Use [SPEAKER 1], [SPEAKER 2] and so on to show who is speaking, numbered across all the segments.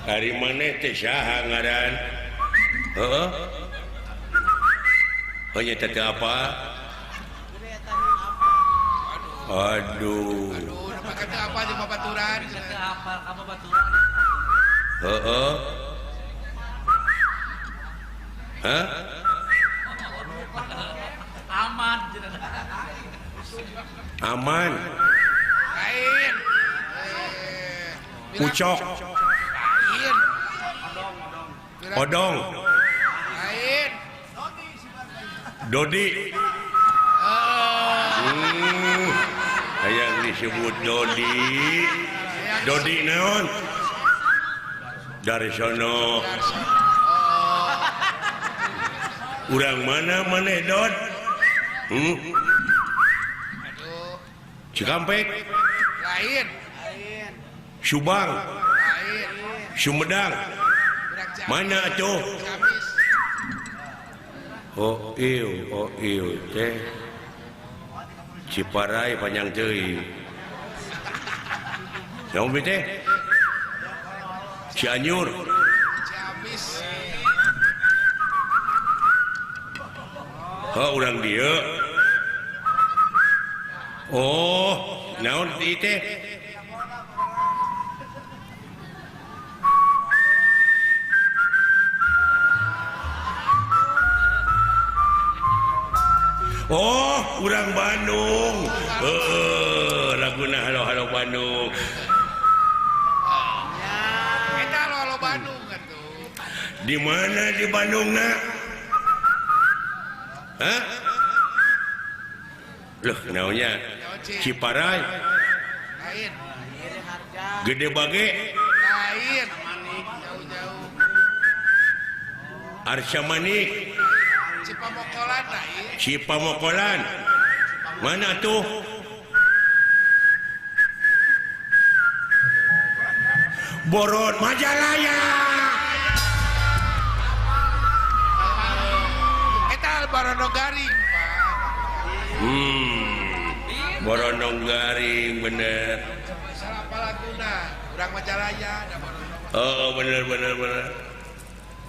[SPEAKER 1] Ari maneh teh saha ngaran? Heeh. Oh nya teh apa? Aduh.
[SPEAKER 2] Aduh, make teu apa jeung babaturan?
[SPEAKER 3] Teu apal ka babaturan.
[SPEAKER 1] Heeh. Hah?
[SPEAKER 3] Aman.
[SPEAKER 1] Aman.
[SPEAKER 2] Lain.
[SPEAKER 1] Ucok.
[SPEAKER 2] Lain.
[SPEAKER 1] Odong.
[SPEAKER 2] Lain.
[SPEAKER 1] Dodi. Hayang disebut Dodi. Dodi naon? Dari sono. Urang mana maneh Dod? Cikampek.
[SPEAKER 2] Lain.
[SPEAKER 1] Subang.
[SPEAKER 2] Lain.
[SPEAKER 1] Sumedang. Mana atuh? Oh ieu teh Ciparai panjang teuing. Naon teh? Cianjur.
[SPEAKER 2] Ciamis.
[SPEAKER 1] Oh, urang dieu. Oh, naon ieu teh? Oh, urang Bandung. Heeh, laguna halo-halo Bandung.
[SPEAKER 2] Eta halo-halo Bandung atuh.
[SPEAKER 1] Di mana di Bandungna? Hah? Loh, naonnya? Ciparai.
[SPEAKER 2] Lain.
[SPEAKER 1] Gede Bage.
[SPEAKER 2] Lain. Jauh-jauh.
[SPEAKER 1] Arca Manik.
[SPEAKER 2] Cipamokolan lain.
[SPEAKER 1] Cipamokolan. Mana tuh? Boron Majalaya.
[SPEAKER 2] Eta Barono Garing, Pak.
[SPEAKER 1] Barono Garing bener.
[SPEAKER 2] Salah apa laguna? Urang Majalaya da Barono.
[SPEAKER 1] Oh, bener bener bener.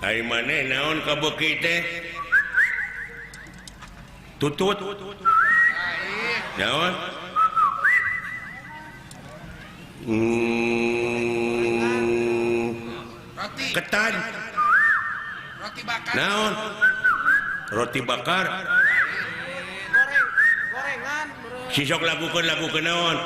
[SPEAKER 1] Ai maneh naon kabeuki teh? Tutut. Naon?
[SPEAKER 2] Roti.
[SPEAKER 1] Ketan.
[SPEAKER 2] Roti bakar.
[SPEAKER 1] Naon? Roti bakar.
[SPEAKER 4] Goreng, gorengan.
[SPEAKER 1] Sisok lakukeun lakukeun naon?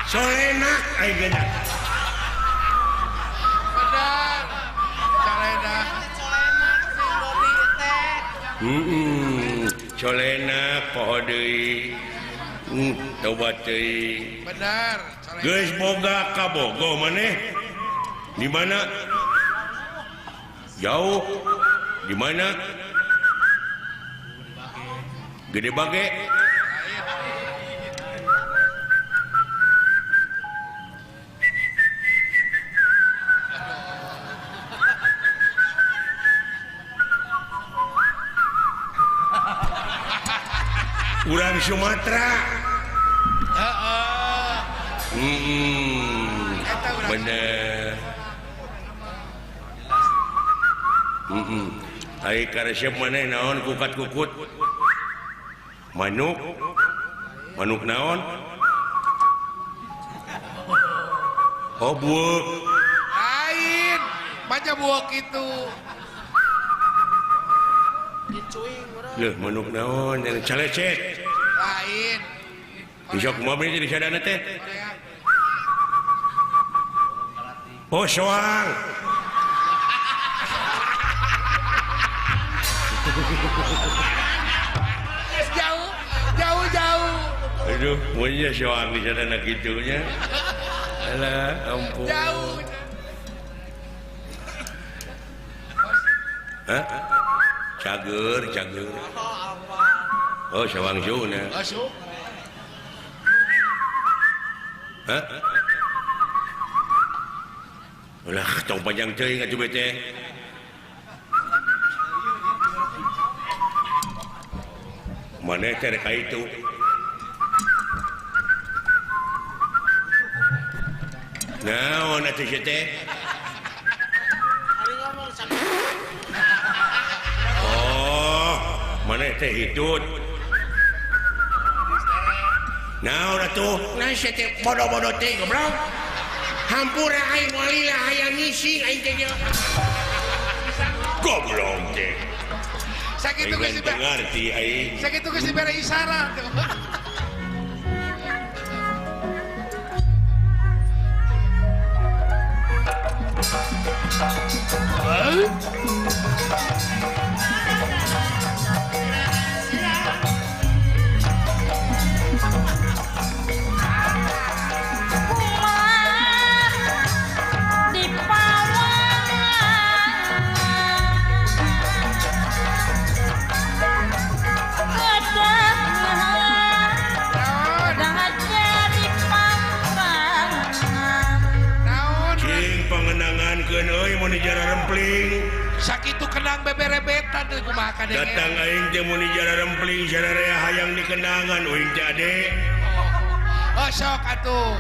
[SPEAKER 1] Solenak aing geuna.
[SPEAKER 2] Bener. Solenak.
[SPEAKER 4] Solenak si Dodi teh.
[SPEAKER 1] Solenak poho deui. Tobat teuing.
[SPEAKER 2] Bener.
[SPEAKER 1] Geus boga kabogoh maneh? Di mana? Jauh. Di mana? Gede Bage. Urang Sumatera. Bener. Ai karesep maneh naon kukat-kukut? Manuk. Manuk naon? Oh, buuk.
[SPEAKER 2] Lain. Baca buuk itu.
[SPEAKER 1] Leuh, manuk naon? Calecet.
[SPEAKER 2] Lain.
[SPEAKER 1] Bisa kumaha bener jadi sadana teh? Oh, soang.
[SPEAKER 2] Jauh, jauh, jauh.
[SPEAKER 1] Aduh, punya soang di sadana kitunya. Alah, ampun.
[SPEAKER 2] Jauh.
[SPEAKER 1] Hah? Cager, cager. Oh, soang suna. Hah? Ulah tong panjang teuing atuh bete. Maneh teh rek ka itu. Naon atuh sia teh? Oh, maneh teh hitut. Naon atuh? Nah sia teh bodoh-bodoh teh goblok. Hampura aing walila hayang ngisi aing teh nya. Goblok teh.
[SPEAKER 2] Sakitu geus
[SPEAKER 1] ngarti aing.
[SPEAKER 2] Sakitu geus dibere isyarat. Sakitu kenang beberebetan deui kumaha kadenge.
[SPEAKER 1] Datang aing teh mun dijara rempling sararea hayang dikenangan uing teh ade.
[SPEAKER 2] Oh sok atuh.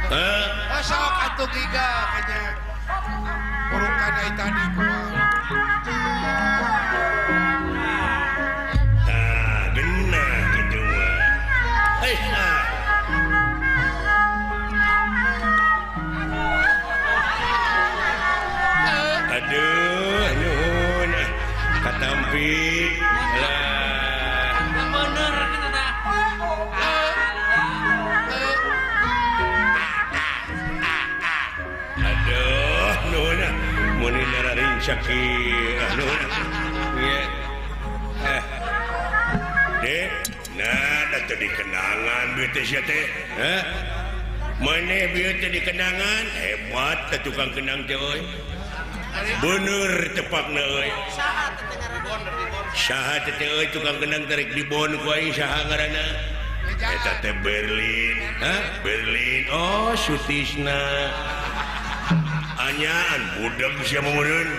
[SPEAKER 1] Heh.
[SPEAKER 2] Oh sok atuh giga kanya. Urukan ai tadi kumaha.
[SPEAKER 1] Tah genah kitu mah. Hei ah. Aduh, nuhun katampi lah.
[SPEAKER 3] Bener gitu tah.
[SPEAKER 1] Aduh, nuhun mun nararing kieu. Nuhun. Ieu. Dek, nah da teu dikenangan bieu teh sia teh. Hah? Maneh bieu teh dikenangan, hebat teh tukang kenang teh euy. Bener tepakna euy.
[SPEAKER 4] Saha teh ngaranna?
[SPEAKER 1] Saha teh euy tukang kenang tarik dibon ku aing saha ngaranna? Eta teh Berlin. Hah? Berlin. Oh, Sutisna. Anyaan budak sia meureun.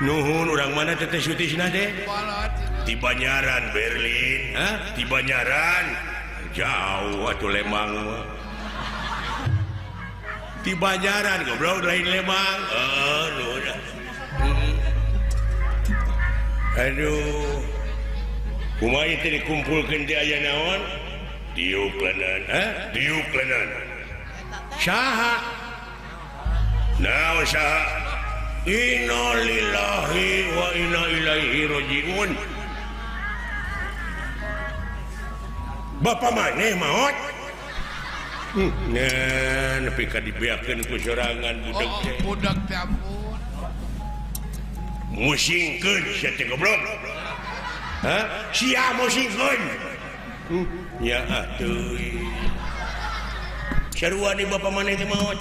[SPEAKER 1] Nuhun urang mana teh Sutisna teh? Ti Banyaran Berlin. Hah? Ti Banyaran. Jauh atuh Lembang mah. Ti Banjaran goblok lain Lembang. Nuhun. Aduh. Kumaha ieu teh dikumpulkeun teh aya naon? Diuk leungeun, hah? Diuk leungeun. Saha? Naon saha? Innalillahi wa inna ilaihi rajiun. Bapak maneh maot? Nah, nepi ka dibeakeun ku sorangan budak teh.
[SPEAKER 2] Oh, budak teh ampun.
[SPEAKER 1] Musingkeun sia teh goblok. Hah? Sia musingkeun. Nya atuh. Sarua ni bapa maneh teh maot.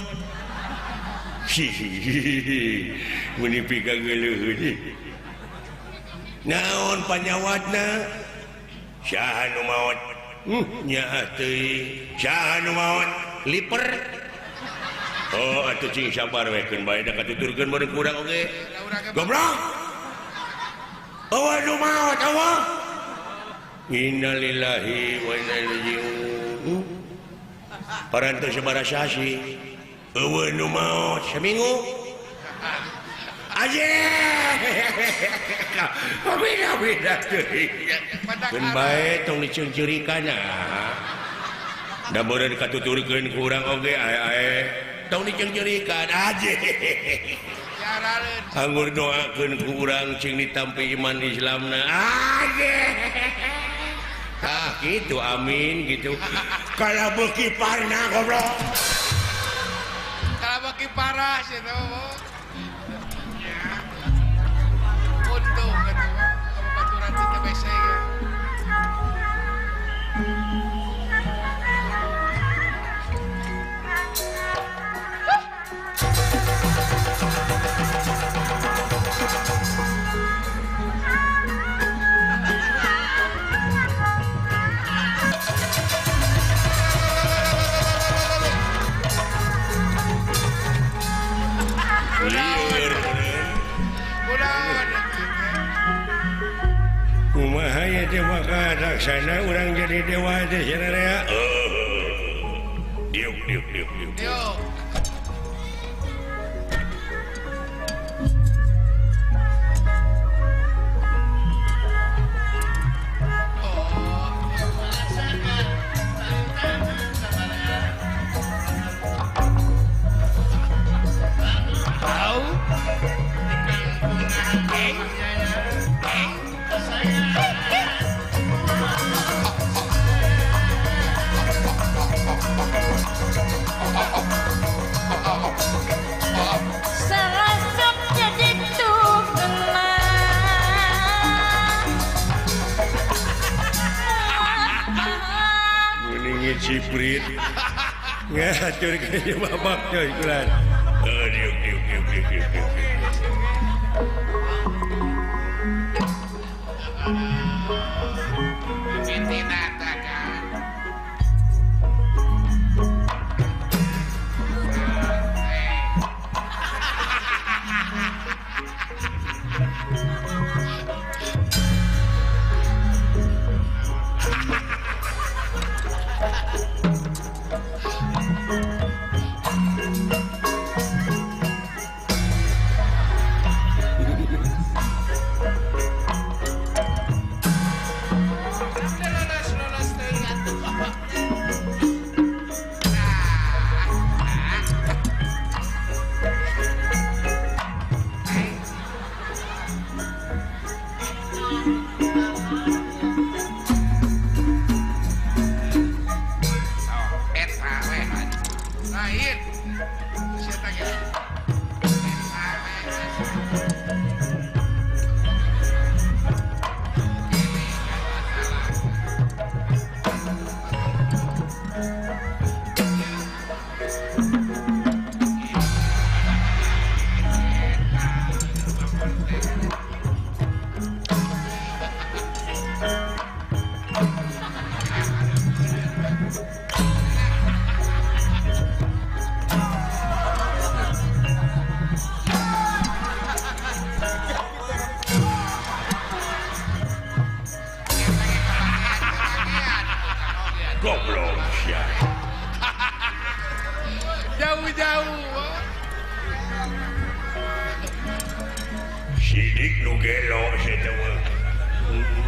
[SPEAKER 1] Hihihi. Mun pika geuleuh. Naon panyawatna? Saha nu maot? Nya atuh. Saha nu maot? Liper. Oh, atuh cing sabar we keun bae da katuturkeun meureun kurang oge. Goblok. Eueuh nu maot eueuh. Innalillahi wa inna ilaihi raji'un. Parantos sabaraha sasi. Eueuh nu maot saminggu. Aje. Beda-beda teuing. Keun bae tong diceungceurikan ah. Da meureun katuturkeun ku urang oge ae-ae. Tong diceungceurikan aje. Anggur doakeun ku urang cing ditampi iman Islamna. Aje. Ah gitu amin gitu. Kalau beuki parna goblok.
[SPEAKER 2] Kalau beuki parah sih teh. Untung gitu. Baturan teh bese ya.
[SPEAKER 1] Nah ieu teh maka laksana urang jadi dewa teh sararea. Diuk diuk diuk diuk.
[SPEAKER 2] Diuk.
[SPEAKER 1] Ciprit ngatur ke babak coy kulan. Diuk diuk diuk diuk diuk. Goblok sia.
[SPEAKER 2] Jauh-jauh.
[SPEAKER 1] Sidik nu gelo sia teh.